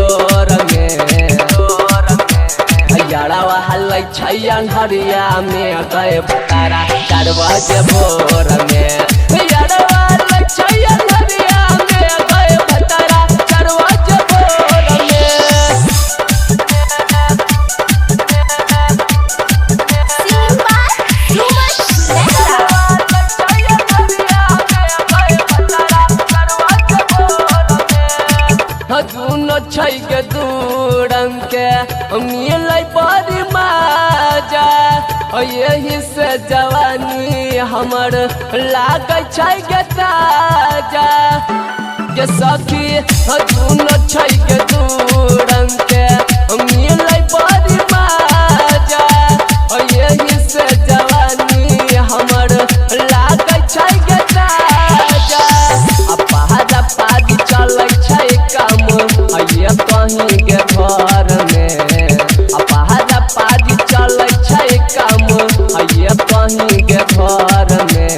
भोर में। यारवा हलै छै अन्हरिया में गए भतारा 4 बजे भोर में। यारवा हलै छै अन्हरिया में गए भतारा 4 बजे भोर में। Singing by Suman Mehra. दुनो छै के दू रंग के मिलै बड़ी मजा, यही से जवानी हमर लागै छै गे ताजा। गे सखी दुनो छै के दू रंग के मिलै बड़ी मजा, यही से जवानी हमर लागै छै गे ताजा। आ पहाड़ा पारी चलै छै काम ये कहीं के घर में। आ पहाड़ा पारी चलै छै काम ये कहीं के घर में।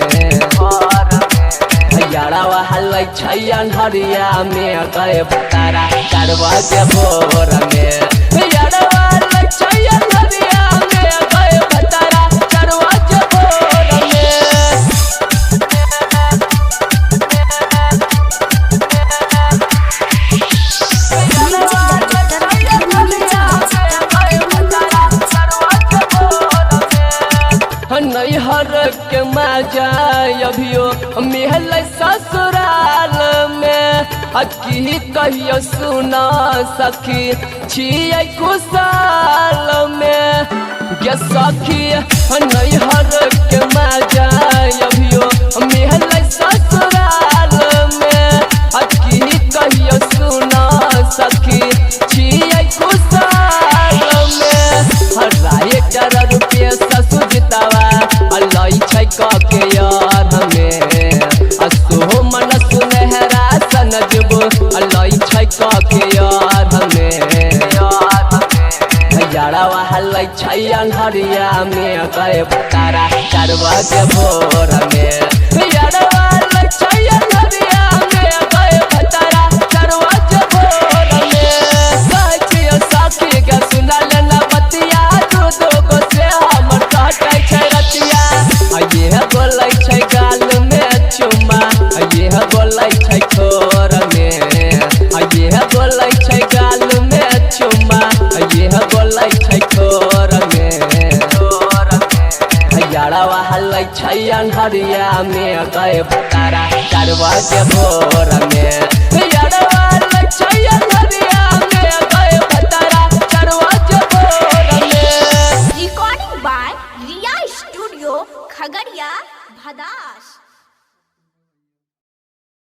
यारवा हलै छै अन्हरिया में गए भतारा 4 बजे भोर में। यारवा हलै छै अन्हरिया में गए भतारा 4 बजे भोर में। Music Director Munna Raj. नैहर के मजा अभियो मिहल ससुराल में, की कहियो सुना सखी छियै कुशाल में। गे सखी नैहर के मजा अभियो मिहल ससुराल में, की कहियो सुना सखी छियै कुशाल में। राइटर रुपये ससुजितावा लै छै कके यार में। आ सोमन सुनहरा सनजब लै छै कके यार में। यारवा हलै छै अन्हरिया में गए भतारा 4 बजे भोर में। यारवा हलै छै अन्हरिया में गए भतारा 4 बजे भोर में। कहै छियौ सखी गे सुना लेना बतिया, दू दू गो से हमर कटै छै रतिया। आ ये बोलै छै गाल में चुम्मा, आ ये बोलै छै ठोर में। आ ये बोलै छै गाल में चुम्मा, आ ये बोलै छै ठोर में। यारवा हलै छै अन्हरिया में गए भतारा 4 बजे भोर में।